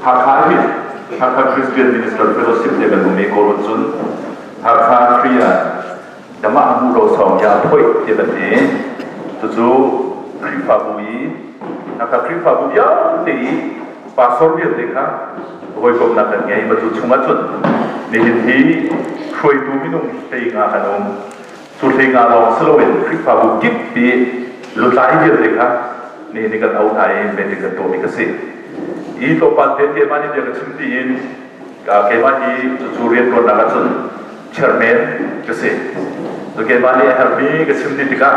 Hakha hi Hakha Christian Minister Fellowship te kan um i Kawlrawn cun Hakha Kriya Dama Mu Ro Sawng Ya Phoi ti ban ti. Cucu Khrihfabu i Hakha Khrihfabu vialte i pastor vialte kha hawikomnak kan ngei. Matu chungah cun nihin hi hruaitu minung hlei nga kan um. Cu hlei nga lawng si loin Khrihfabu kip pi lutlai vialte kha nihin ni kan auh hna i meeting kan tuahmi ka si. I tlawmpal te keimah nih bia ka chim tiin keimah hi cucu rianṭuannak ahcun chairman ka si. Cu keimah nih a herhmi ka chim ti tikah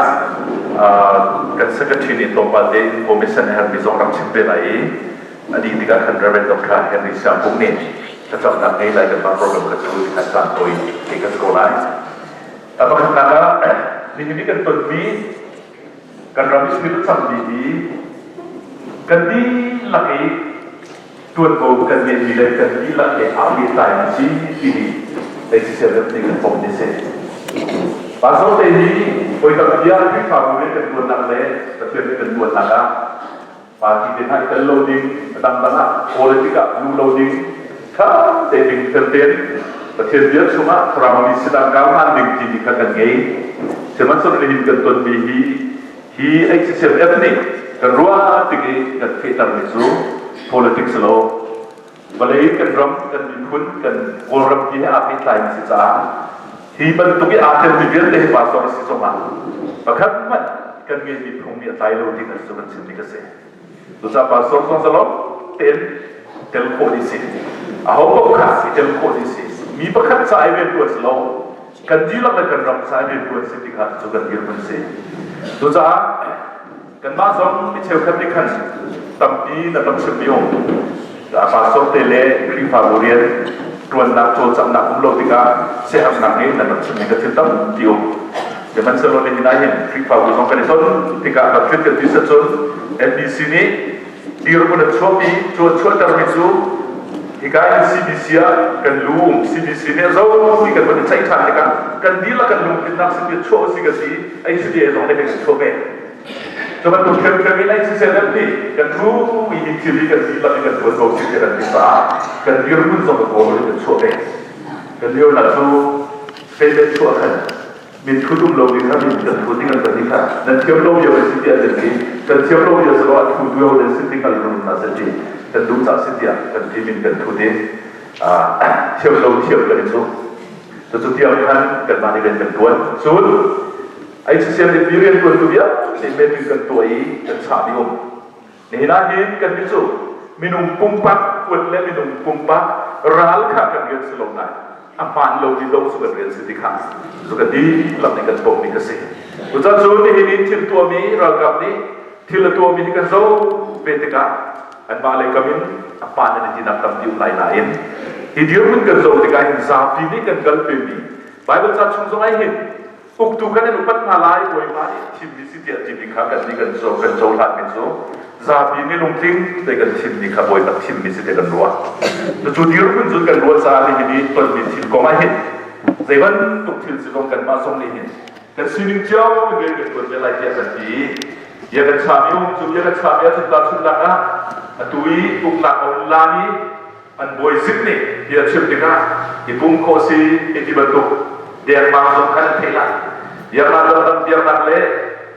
kan secretary nih tlawmpal te information a herhmi zong rak chim ve lai i a dih tikah khan Reverend Dr. Henry Siang Pung nih thlacamnak ngei lai kanmah program kha cu tikhan caan tawi te kan ko lai. A pakhatnak ah nihin i kan tonmi kan ram i thil a cangmi hi kan dihlak i ṭuanvo kan ngeihmi le kan dihlak he aa pehtlaimi si timi HCCF nih kan pom ni si. Pastor te hi voi tampi ah Khrihfabu nih kan ṭuannak le Pathian nih kan ṭuannak ah party te hna i tel lo ding, a dangdang ah politic ah luh lo ding, ṭha te ding fel tein Pathian bia chungah thlarau mi sinah kau hlan ding timi kha kan ngei. Sihmanhsehlaw nihin kan tonmi hi hi HCMF nih kan ruah tik i kan fehtermi cu politics lo vawlei kan ram kan miphun kan Kawlram ti he aa pehtlaimi si caah hi bantuk i aa telmi vialte hi pastor a si zongah pakhat hmanh kan ngeihmi phung nih a tlai lo ti kan cu kan chimmi ka si. Cucaah pastor zong zalong tein tel khawh dih si. Aho paoh kha i tel khawh dih si. Mi pakhat ca i rianṭuan si lo, kan dihlak le kan ram ca i rianṭuan si ti kha cu kan dirhmun si. Cucaah kanmah zong mi cheukhat nih khan tampi na rak chimmi um. Pastor te le Khrihfabu rian ṭuannak cawlcanghnak um lo tikah siaherhnak nih nan rak chimmi ka thil tampi um. Sihmanhsehlaw nihin ah hin Khrihfabu zong kan i ton tikah rak kan ti cun NBC nih dirhmun an chuahpi cu an chuahtermi cu hika in CBC ah kan lu CBC nih zo ti kan von i ceih ṭhan tikah kan dihlak kan lungtlinnak sin chuah usih ka si HCDA zong nih kan chuah ve. Cu bantuk ṭhiamṭhiam in HCCNF nih kan thu i hi thil hi kan dihlak in kan tuan ko si tiah kan ti caah kan dirhmun zong kan kawl in kan chuah ve. Kan lionak cu statement chuah khan min thut um lo ding kha min kan thut ding an kan ti kha nan thiam lo lio si tiah kan ti kan thiam lo lio si lo a thu tu nan si ti kal run na si ti kan duh cah si tiah kan ti min kan thut i thiam lo thiam kan i cu cucu tiang khan kanmah nih rian kan tuan cun HCM nih rian tuan tu vialte meeting kan tuah i kan chah mi um nihin ah hin kan nih cu minung pumpak kuat le minung pumpak ral kha kan rian si lo nai a hmaan lo mi do cu kan rian si ti kha cu kan dihlak nih kan pom mi ka si cucaah cu nihin in thil tuahmi ralkap nih thil a tuahmi hi kan zoh ve tikah anmah lei kam in a hmaan an i tinak tampi um lai nain hi dirhmun kan zoh tikah hin zapi nih kan kalpimi Bible ca chung zong ai hin uktu kan in upat hna lai Bawipa nih thimmi si tiah timi kha kan nih kan co kan cohlanmi cu zapi nih lungtling te kan thimmi kha Bawipa thimmi si te kan ruah. Cucu dirhmun cun kan ruah caah nihin i tonmi thil kong ah hin zei bantuk thil si zong kanmah zong nih hin kan sining cio in rian kan tuan ve lai tiah kan ti i bia kan chami um cu bia kan chami ahcun tahchunhnak ah atu i uknak a um lan i an bawi zik nih bia chim tikah i pum khawh si ti bantuk dengmang zong khan an theih lai biaknak dangdang biaknak le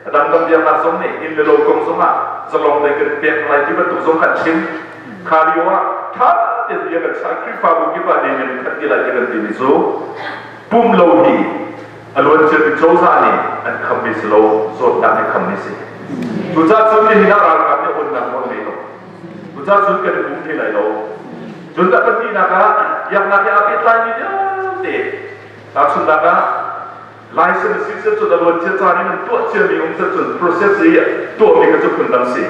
a dangdang biaknak zong nih inn le lo kong zong ah zalong te kan pek lai ti bantuk zong khan chim kha lio ah tha tein bia kan chah Khrihfabu kip ah nih kan ti lai ti kan ti mi cu pum lo hi a luan ciami cozah nih an khammi si lo zawtnak nih khammi si cucaah cun nihin ah ralkap nih onnak nawl ngei lo Cucaah cun kan i pum thai lai lo. Cun a pahnihnak ah biaknak he aa pehtlaimi vialte tahchunhnak ah license si seh cun a luancia caan in an tuah ciami um seh cun process i tuahmi kha cu phundang si.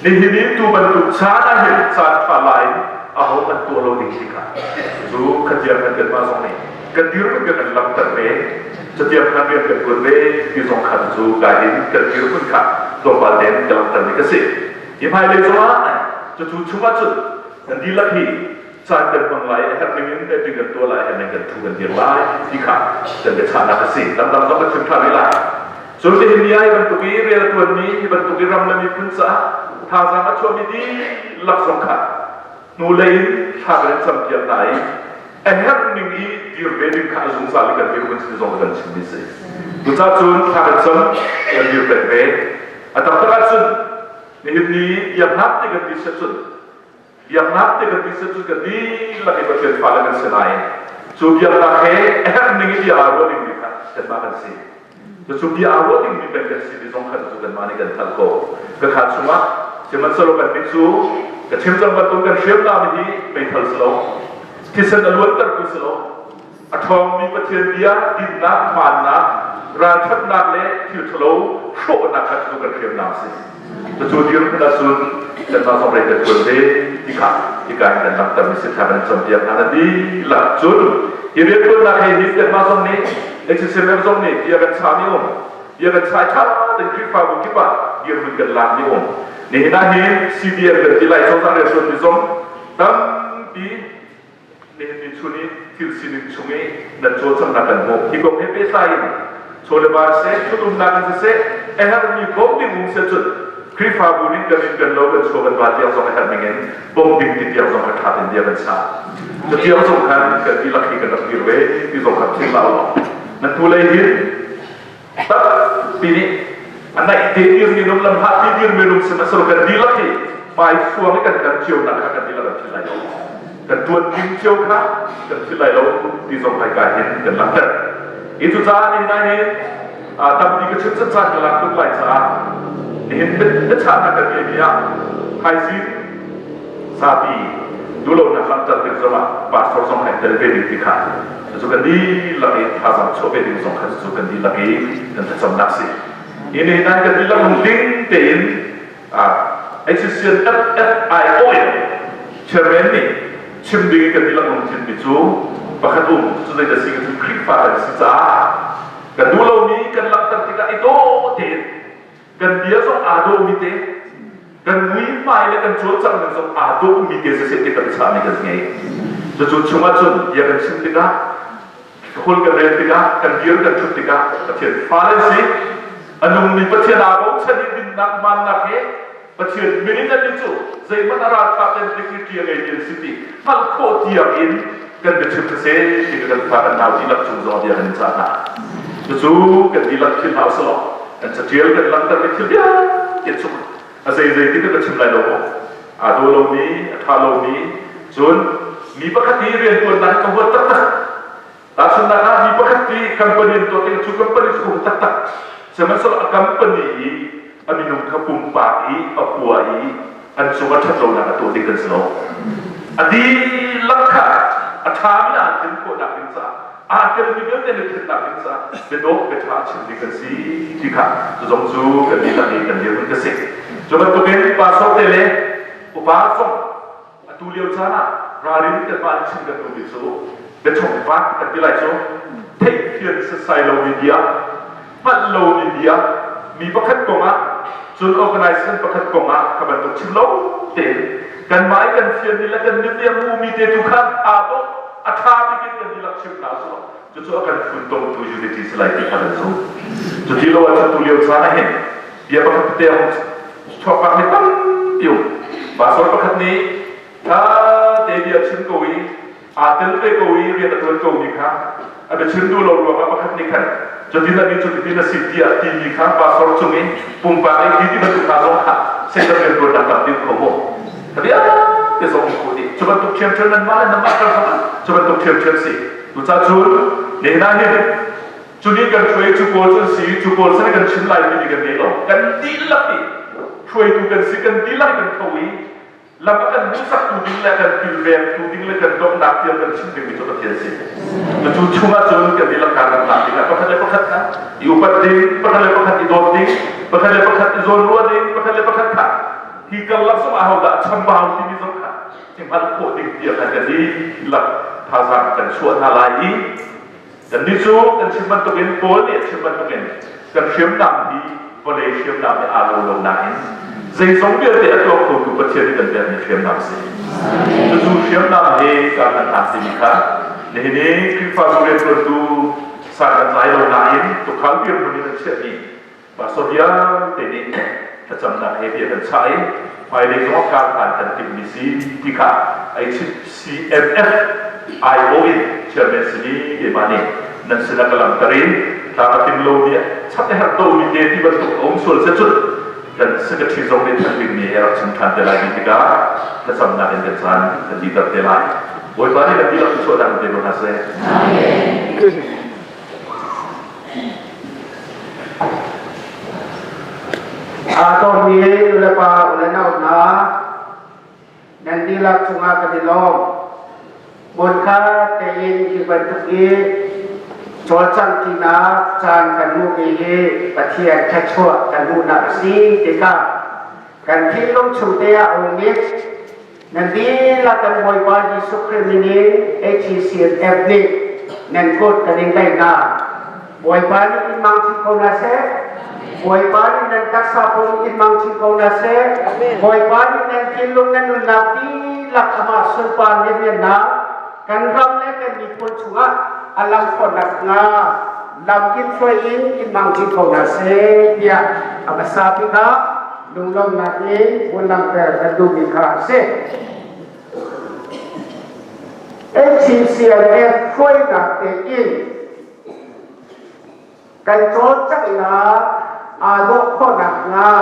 Nihin i tu bantuk caan ah hin caan ṭha lai in aho an tuah lo ding si kha cu khatiang kan kanmah zong nih kan dirhmun kan kan langhter ve catiang khan rian kan ṭuan ve ti zong khan cu kai in kan dirhmun kha tlawmpal tein ka langhter mi ka si. Hi hmailei zongah cucu chungah cun kan dihlak hi caan kan hmang lai, a herh ning in meeting kan tuah lai, a herh ning kan thu kan dir lai ti kha kan biachahnak a si. Dangdang zong kan chim ṭhan rih lai. Cun nihin ni ah hi bantuk i rian a ṭuanmi, hi bantuk i ram le miphun caah thazaang a chuahmi dihlak zong kha Hnulei in thla kan in campiak hna i a herh ning i dir ve ding kha a zungzal i kan dirhmun si zong kan chimmi si. Cucaah cun thla kan cam, kan dir peng ve. A taktak ahcun nihin ni biaknak ti kan ti set cun biaknak ti kan ti set cun kan dihlak i Pathian fale kan si nain cu biaknak he a herh ning i bia aa ruah dingmi kha kanmah kan si. Cucu bia aa ruah dingmi peng kan si ti zong kha cucu kanmah nih kan hngalh ko. Ka kha chungah sihmanhsehlaw kan mit cu ka chim cang bantuk kan hriamnam hi meithal si lo, thisen a luantertu si lo, a ṭhawngmi Pathian bia dinnak, hmaannak, ralṭhatnak le thil ṭhalo hrawhnak kha cucu kan hriamnam a si. Cucu dirhmun ahcun kanmah zong rei kan ṭuan ve ti kha hika in kan langhtermi si thla kan campiak hna na dihlak cun hi rianṭuannak he hin kanmah zong nih HCMF zong nih bia kan chahmi um bia kan chai ṭha tein Khrihfabu kip ah dirhmun kan lakmi um nihin ah hin CDM kan ti lai cozah rianṭuanmi zong tampi Nihin ni chun i thil sining chung i nan cawlcanghnak kan hmuh. Hi kong he pehtlai in chaw le va siseh, ṭhutumnak in siseh, a herhmi bawmh ding um seh cun Khrihfabu nih kan inn kan lo kan chaw kan va tiang zong a herh ning in bawmh ding ti tiang zong kha ṭha tein bia kan chah. Cu tiang zong khan kan dihlak hi kan rak dir ve ti zong kha philh hlah u law. Nan hnulei hin tampi nih a naih te dirmi nung lamhlat ti dirmi nung sihmanhsehlaw kan dihlak hi hmaifuang i kan kan cio nak kha kan dihlak kan philh lai lo kan tuan ding cio kha kan philh lai lo ti zong kai kai hin kan langhter hi cu caah nihin ah hin tampi ka chim chan caan ka lak tuk lai caah nihin biachahnak kan ngeimi ah thaizing zapi duhlonak langhter ding zongah pastor zong hai tel ve ding ti kha Cucu kan dihlak i thazaang chuah ve ding zong kha cucu kan dihlak i kan thlacamnak si. Hi ni nan kan dihlak lungtling tein HCN FFIO in chairman nih chim ding i kan dihlak lungthin mi cu pakhat um cu zeidah si kan Khrihfa kan si caah kan duh lomi kan langhter tikah i dawh tein kan bia zong aa dawhmi te kan muihmai le kan cawlcangh ning zong aa dawhmi te siseh ti kan chahmi kan ngei. Cucu chungah cun bia kan chim tikah hol kan rel tikah kan dir kan ṭhut tikah Pathian fale si a nungmi Pathian aa bochan i dinnak hmaannak he Pathian min in annih cu zeihmanh a ralṭha ten dignity a ngeimi an si ti hngalh khawh tiang in kan biachim siseh ti kan fa kan nau dihlak cung zong bia kan in cah hna. Cucu kan dihlak thil hna usih kan caṭial kan langhtermi thil vialte chung a zeizei ti ka chim lai lo maw aa daw lomi a ṭha lomi cun mi pakhat i rianṭuannak hi ka huat taktak Tahchunhnak ah mi pakhat nih company an tuah tikah cu company cu taktak sihmanhsehlaw a company i a minung kha pumpak i a hua i an cung a ṭhat lonak a tuah ding kan si lo. A dihlak kha a ṭhami aa tlin khawhnak ding caah aa telmi vialte nih tlinnak ding caah biadawh biaṭha a chim ding kan si ti kha cu zong cu kan dihlak i kan dirhmun ka si. Cu bantukin pastor te le upa zong Atu lio caan ah ralrin kanmah nih chim kan duhmi cu biachawkvak kan ti lai cu theihfian setsai lomi bia, hngalh lomi bia, mi pakhat kong ah cun organization pakhat kong ah kha bantuk chim lo tein kanmah i kan fianmi le kan mit i a hmumi te tu kha aa dawh a ṭha bik in kan dihlak chim hna usih cucu a kan funtomtu unity si lai ti kha kan zumh. Cuti lo ahcun tu lio caan ah hin bia pakhat tete a hung chuakvak mi tampi um. Pastor pakhat nih ṭha te bia chim ko i aa tel ve ko i rian a ṭuan ko mi kha a biachim duh lo ruangah pakhat nih khan cutin a mi cutin a si tiah timi kha pastor cung i pumpak i ti ti bantuk hna zong kha Satan rian ṭuannak tam ding kho mu. Bia te zong um kho dih. Cu bantuk ṭhiamṭhiam nan mah le nan mah kar zong cu bantuk ṭhiamṭhiam si. Cucaah cun nihin ah hin Cu nih kan hruai cu pawl cu an si cu pawl sin kan chim lai timi kan ngei lo. Kan dihlak i hruaitu kan si kan dihlak kan tho i lam a kan hmuhsaktu ding le kan kilvengtu ding le kan donghnak tiang kan chim dingmi cu Pathian si. Cu chungah cun kan dihlak kaa kan hlat dingah pakhat le pakhat kha i upat ding, pakhat le pakhat i dawt ding, pakhat le pakhat i zawnruah ding, pakhat le pakhat kha hi karlak zong ahodah chambau timi zong kha i hngalh khawh ding tiah khan kan dihlak thazaang kan chuah hna lai i Kannih cu kan chim bantukin Paul nih a chim bantukin kan hriamnam hi vawlei hriamnam he aa lo lo nain zeizong vialte a tuah khotu Pathian nih kan pekmi hriamnam a si. Cucu hriamnam he kaa kan hlan timi kha nihin i Khrihfabu rianṭuantu san kan tlai lo nain tuukhal dirhmun in an chiahmi Pastor vialte nih thlacamnak he bia kan chah i hmailei zong ah kar hlan kan timhmi si ti kha HCMF IO in chairman simi keimah nih nan sinah ka langhter i tlam a tling lomi chap a herh lomi te ti bantuk a um sual cun kan secretary zong nih than dingmi he rak chim ṭhan te lai ti tikah thlacamnak in kan caan kan diter te lai. Bawipa nih kan dihlak thluachuahnak in pe ko hna seh. Aa dawtmi nulepa u le nau hna, nan dihlak cungah kan i lawm. Hmunkhat tein hi bantuk i cawlcanghṭinak caan kan hmuhmi hi Pathian thluachuah kan hmuhnak a si tikah kan thinlung chung te ah a um i nan dihlak kan Bawipa Jesuh Khrih min in HCCF nih nan kut kan in tlaih hna. Bawipa nih in mang chin ko hna seh. Bawipa nih nan taksa pum in mang chin ko hna seh. Bawipa nih nan thinlung nan nunnak dihlak amah sunpar lianliannak kan ram le kan miphun chungah a lang khawhnak hnga lam in hruai in in mang chin ko hna seh tiah a hmasa bik ah lunglawmhnak in hun langhter kan duhmi kha a si. HCCNF hruainak tein kan cawlcanghnak aa dawh khawh nakhnga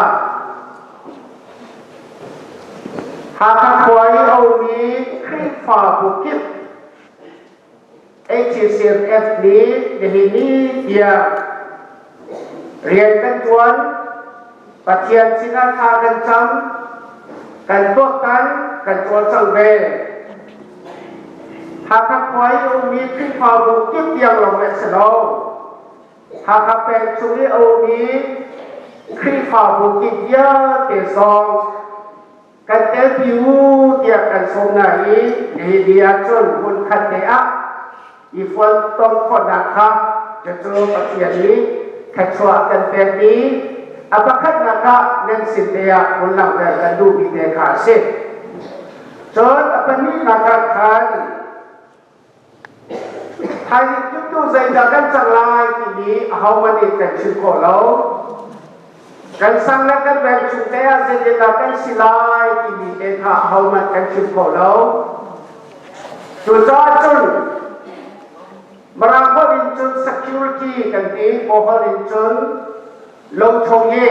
Hakha khua i a ummi Khrihfabu kip HCCF nih nihin ni tiang rian kan ṭuan, Pathian sinah thla kan cam, kan tuaktan, kan cawlcang ve. Hakha khua i a ummi Khrihfabu kip tiang lawng an si lo. Hakha peng chung i a ummi Khrihfabu kip vialte zong kan telpi u tiah kan sawm hna i nihin ni ahcun hmunkhat te ah i fontom khawhnak kha cucu Pathian nih thluachuah kan pek i a pakhatnak ah nan sin te ah hun langhter kan duhmi te kha a si. Cun a pahnihnak ah khan Thaizing tu zeidah kan cang lai timi ahohmanh nih kan chim khawh lo. Kan sang le kan veng chung te ah zeitindah kan si lai timi te kha ahohmanh kan chim khawh lo. Cucaah cun Mirang holh in cun security kan ti, Kawl holh in cun lothong i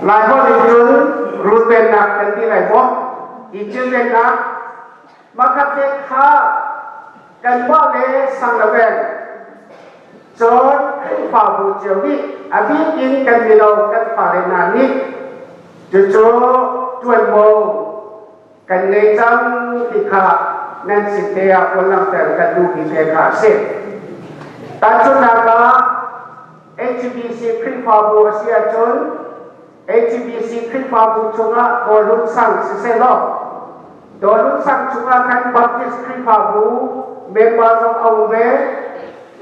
Lai holh in cun runvennak kan ti lai maw? I cilvennak Makhat te kha kanmah le sang lo in cun Khrihfabu cio nih a bik in kan mino kan fale hna nih cucu ṭuanvo kan ngei cang ti kha nan sin te ah kawl langhter kan duhmi te kha a si. Tahchunhnak ah HBC Khrihfabu a si ahcun HBC Khrihfabu chungah Dawlun sang siseh law Dawlun sang chungah khan Baptist Khrihfabu member zong a um ve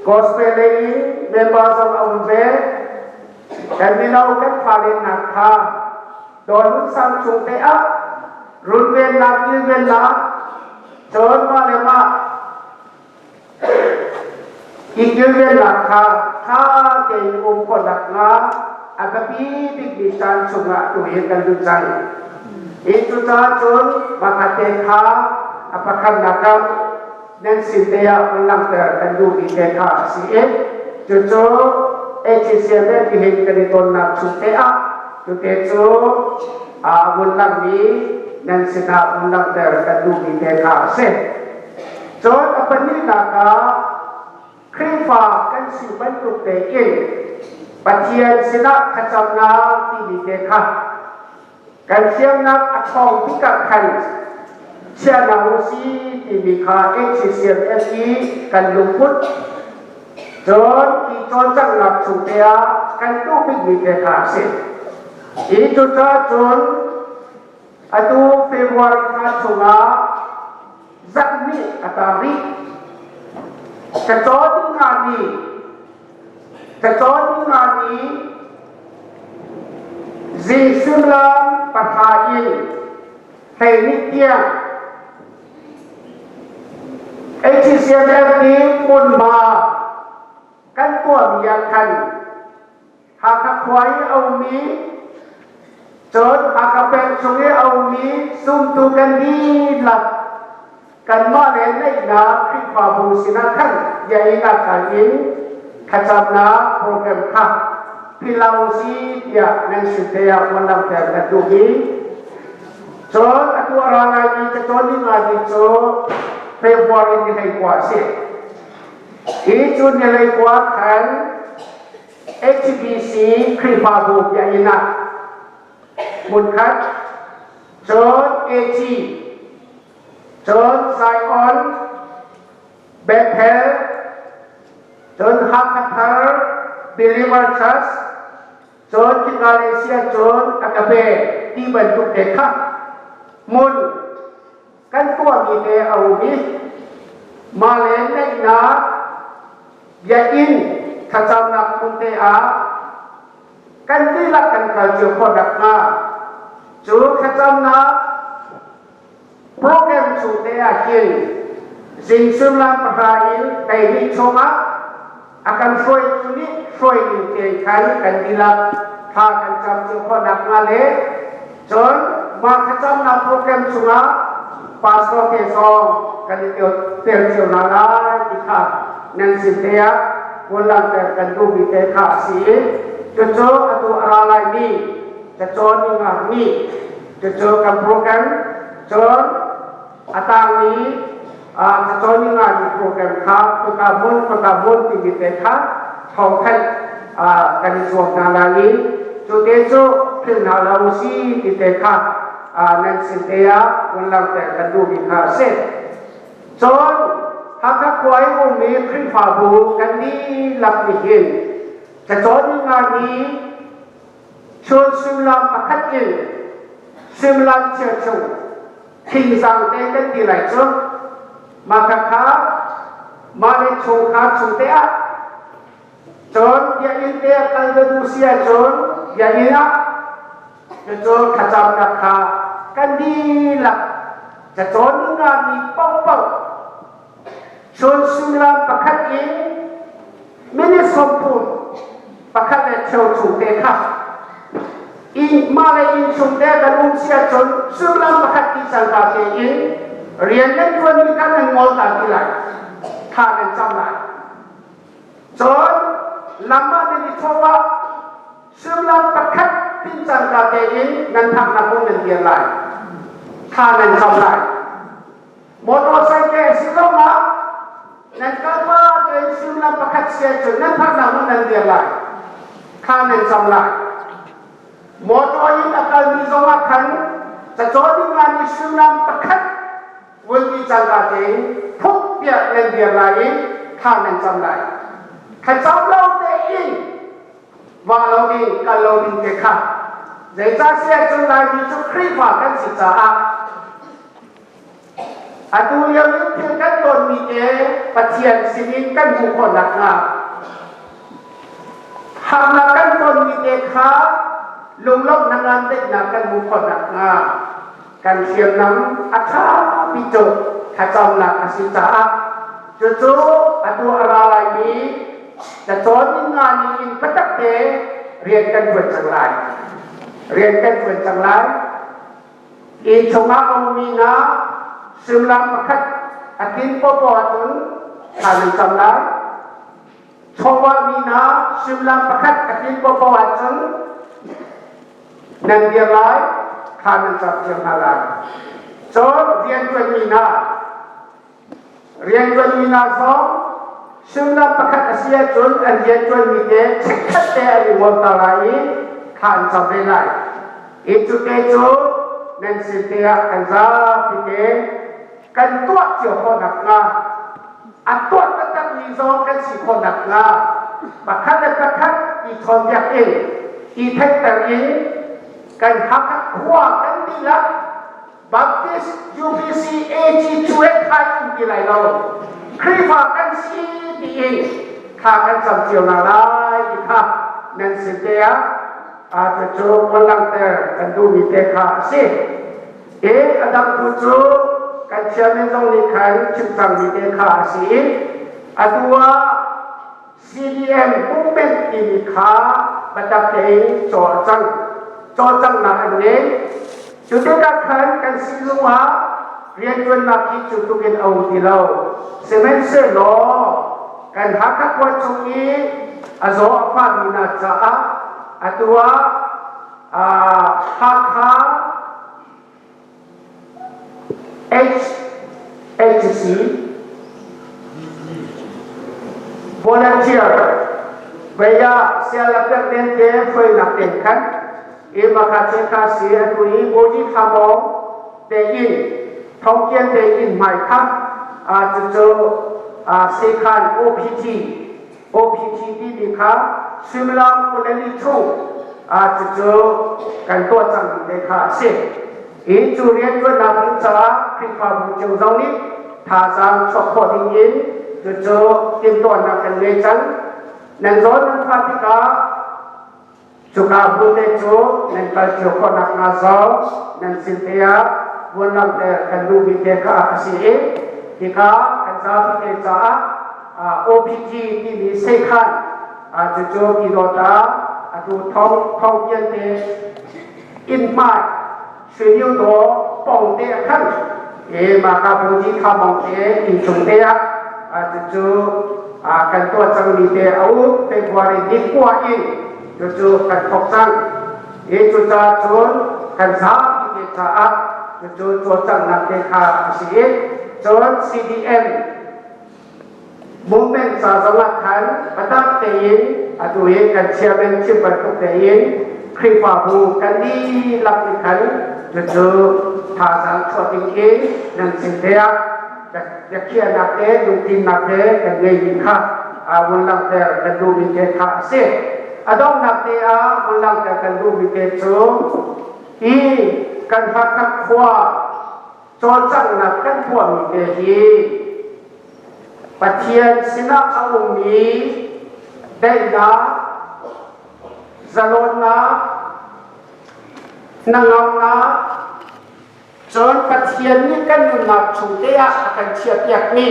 Gospel lei in member zong a um ve kan mino kan fale nak kha Dawlun sang chung te ah runvennak kilvennak cun mah le mah I kilvennak kha ṭha tein um khawh nakhnga a biapi bikmi caan chungah tuhi kan lut cang. Hi cucaah cun mahkhat kha a pakhatnak ah nan sin te ah hun langhter kan duhmi te kha a si i cucu HCM tihin kan i tonnak chung te ah cute cu a hun langmi nan sinah hun langhter kan duhmi te kha a si. Cun a pahnihnak ah Khrihfa kan si bantuk tein Pathian sinah thlacamnak timi te kha kan thiamnak a ṭhawng bik ah khan chiahnak u si timi kha HCCMS i kan lungput cun hi cawlcanghnak chung te ah kan duh bikmi te kha a si. Hi cucaah cun atu February thla chungah zarh nih a tang rih. Cacawn ngami cacawn ngami zing suimilam pahra in 12 tiang HCMF nih hmunhma kan tuahmi ah khan Hakha khua i a ummi. Cun Hakha peng chung i a ummi zumtu kan dihlak kanmah le naihnak Khrihfabu sinah khan biaeinak kal in thlacamnak program kha philh u si tiah nan sin te ah van langhter kan duh i cun atu a ra laimi cacawn ni nga ni cu February ni 19 a si. Hi cu ni 19 khan HBC Khrihfabu biakinn ah hmunkhat cun AG cun Zion Bethel cun Hakha Thar Believer Church cun Malaysia cun Agape ti bantuk te kha hmun kan tuahmi te a um i mah le neihnak biakinn thlacamnak hmun te ah kan dihlak kan kal cio khawh nakhnga cu thlacamnak program chung te ah hin zing suimilam 8 in tei chungah a kan hruaitu nih hruai ning tein khan kan dihlak thla kan cam cio khawh nakhnga le cun mah thlacamnak program chungah pastor te zong kan i tel cio hna lai ti kha nan sin te ah kawl langhter kan duhmi te kha a si i cucu atu a ra laimi cacawn ni cucu kan program cun a tangmi cacawn ni program kha kuka hmun kuka hmun timi te kha thawngthanhh kan i zuam hna lai i cu te cu philh hna lo si ti te kha nan sin te ah vun langhter kan duhmi kha a si. Cun Hakha khua i ummi Khrihfabu kan dihlak nih hin cacawn nga ni chun suimilam pakhat in suimilam cheu chung thingzang te kan ti lai cu mah kha mah le chungkhar chung te ah cun biakinn te ah kal ve duh si ahcun biakinn ah cucu thlacamnak kha kan dihlak cacawn nga mi paohpaoh chun suimilam pakhat in minute 30 pakhat le cheu chung te kha in mah le inn chung te kan um si ahcun suimilam pakhat ti cangka tein rian nan ṭuanmi kha nan ngol ta ti lai thla nan cam lai cun lam ah nan i chawh ah suimilam pakhat tin cangka tein nan phaknak hmun nan dir lai thla nan cam lai Motorcycle si zongah nan kalpa tein suimilam pakhat si ahcun nan phaknak hmun nan dir lai. Kha nan cam lai. Motor in a kalmi zongah khan cacawn ding ni suimilam pakhat vun ti cangka tein phuk piah nan dir lai i kha nan cam lai. Thlacam lo tein va lo ding kal lo ding te kha zeicah si ahcun Laimi cu Khrihfa kan si caah Atu lio in thil kan tonmi te Pathian sinin kan hmuh khawh nakhnga harnak kan tonmi te kha lunglawmhnak ngan daihnak kan hmuh khawh nakhnga kan hriamnam a ṭha bik cu thlacamnak a si caah cucu atu a ra laimi cacawn ning nga ni in biatak te rian kan ṭuan cang lai. Rian kan ṭuan cang lai. Inn chungah a ummi hna suimilam pakhat a tlin popoh ahcun thla nan cam lai. Chawva mi hna suimilam pakhat a tlin popoh ahcun nan dir lai, thla nan cam cio hna lai. Cun rianṭuanmi hna Rianṭuanmi hna zong suimilam pakhat a si ahcun an rianṭuanmi te chikkhat te an i ngolter lai i thla an cam ve lai. Hi cu te cu nan sin te ah kan zapi te kan tuah cio khawh nakhnga a tuah taktakmi zong kan si khawh nakhnga pakhat le pakhat i chawnbiak in i theihter in kan Hakha khua kan dihlak Baptist UPC AG cuek khai um ti lai lo. Khrihfa kan si tiin thla kan cam cio hna lai ti kha nan sin te ah cucu von langhter kan duhmi te kha a si. E a dang tu cu kan chairman zong nih khan chim cangmi te kha a si i atu ah CDM movement timi kha biatak tein cawl a cang. Cawlcanghnak an ngei. Cu tikah khan kan sizung ah rianṭuannak hi cu tluk in a um ti lo. Sihmanhsehlaw kan Hakha khua chung i a zaw a fahmi hna caah atu ah Hakha HHC volunteer Baya sialak nen te hruainak ten khan i makha che kha si atu i boji thamong te in thongkian te in hmai kha a cucu sekhan OPT OPT timi kha suimilam 24 chung cucu kan tuah cangmi te kha a si. Hi cu rianṭuannak ding caah Khrihfabu cio zong nih thazaang chuah khawh ding in cucu timhtuahnak kan ngei cang. Nan zawn nan phah tikah cuka bu te cu nan kal cio khawh nakhnga zong nan sin te ah vuanlamter kan duhmi te kha a si i hika kan zapi te caah OPT timi seikhan cucu Pyidawta atu thong thongpian te inn hmai studio do pong te khan e maka buji kha mong te inn chung te ah cucu kan tuah cangmi te a um February ni kua in cucu kan thok cang e cucaah cun kan zapi te caah cucu cawlcanghnak te kha a si i cun CDM Movement ca zongah khan biatak tein atu i kan chairman chim bantuk tein Khrihfabu kan dihlak nih khan cucu thazaang chuah ding in nan sin te ah biakhiahnak te lungtlinnak te kan ngeimi kha vun langhter kan duhmi te kha a si. A donghnak te ah vun langhter kan duhmi te cu hi kan Hakha khua cawlcanghnak kan tuahmi te hi Pathian sinah a ummi daihnak, zalonnak, hnangamnak, cun Pathian nih kan nunnak chung te ah a kan chiahpiakmi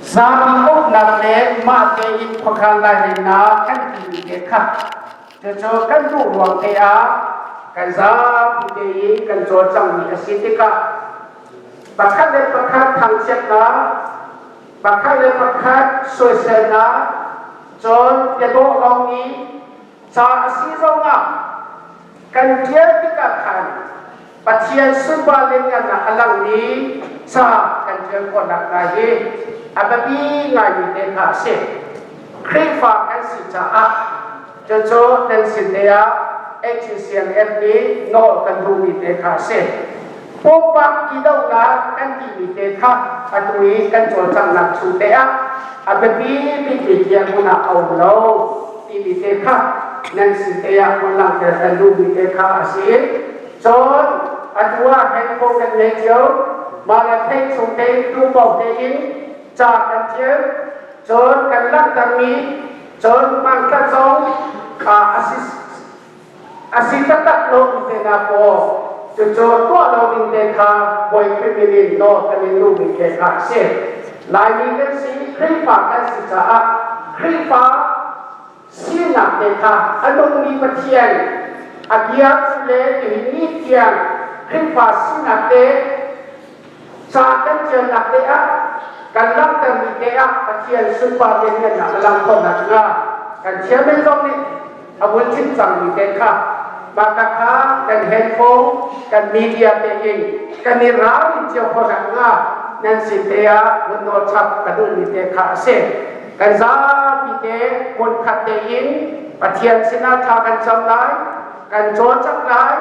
zapi uknak le mah tein khuakhan lairelnak kan timi te kha Cucu kan duh ruang te ah kan zapi te i kan cawlcanghmi a si tikah pakhat le pakhat thangchiatnak, pakhat le pakhat soiselnak, cun biadawh lawng i ca a si zongah kan ṭial tikah khan Pathian sunpar lianngannak a langmi ca kan ṭial khawh nakhnga hi a biapi ngaimi te kha a si. Khrihfa kan si caah cucu nan sin te ah HCMF nih nawl kan duhmi te kha a si. Pumpak idohnak kan timi te kha atu i kan cawlcanghnak chung te ah a biapi bikmi dirhmun ah a um lo timi te kha nan sin te ah hun langhter kan duhmi te kha a si. Cun atu ah handphone kan ngei cio. Mah le theih chung tein duh paoh tein ca kan ṭial. Cun kan langhtermi cun hmanthlak zong a si taktak lo ti te hna paw cucu tuah lo ding te kha Bawi Khrih min in nawl kan in duhmi te kha a si. Laimi kan si, Khrihfa kan si caah Khrihfa sinak te kha a nungmi Pathian a bia le nihin ni tiang Khrihfa sinak te ca kan ṭialnak te ah kan langhtermi te ah Pathian sunpar lianngannak a lang khawhnak hnga kan chairman zong nih a vun chim cangmi te kha mah kha kan handphone kan media te in kan i ralrin cio khawhnak hnga nan sin te ah vun nawl chap ka duhmi te kha a si. Kan zapi te hmunkhat tein Pathian sinah thla kan cam lai, kan cawlcangh lai.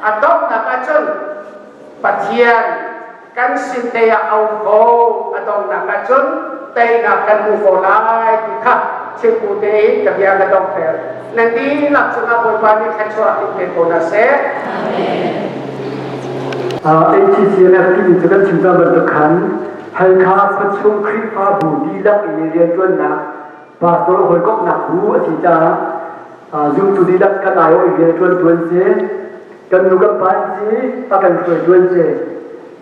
A donghnak ahcun Pathian kan sin te ah a um ko. A donghnak ahcun teinak kan hmu ko lai ti kha chimpu tein ka bia ka donghter. Nan dihlak cungah Bawipa nih thluachuah in pe ko hna seh. HCCNF timi cu kan chim cang bantuk khan Halkha khuachung Khrihfabu dihlak i rianṭuannak pastor hawikomhnak bu a si caah zumtu dihlak kan aiawh i rianṭuan ṭuan si. Kan nu kan pa an si, a kan hruai ṭuan si.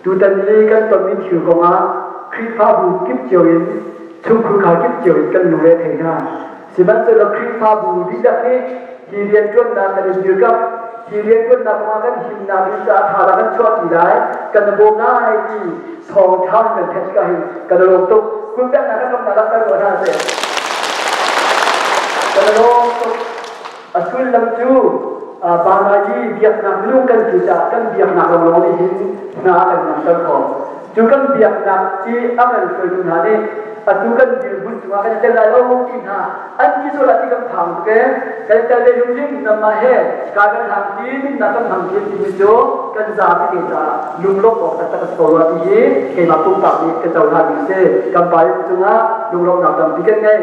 Tutan i kan tonmi thil kongah Khrihfabu kip cio in chungkhur khar kip cio in kan lungre thei hna. Sihmanhsehlaw Khrihfabu dihlak nih Hi rianṭuannak kan i dirkamh. Hi rianṭuannak kongah kan himnak ding caah tha kan chuahpi lai, kan bawm lai ti thawngṭha kan theih tikah hin kan i lawm tuk. Kunpeknak kan lawmhnak langhter ko hna seh. Kan i lawm tuk. A sullam cu Banaji biaknak minung kan si caah kan biaknak lawnglawng nih hin hna kan ngamter khawh. Cu kan biaknak i a kan hruaitu hna nih atu kan dirhmun cungah kan i tel lai lo ti hna an ti sual ah ti kan phang tuk ee. Kan i tel ve hrimhrim nangmah he ka kan hlang ti nunnak kan hmang ti timi cu kan zapi te caah lunglawmh awk taktak a si ko rua ti hi keimah pumpak nih ka cohlan mi si. Kan pa cungah lunglawmhnak tampi kan ngei.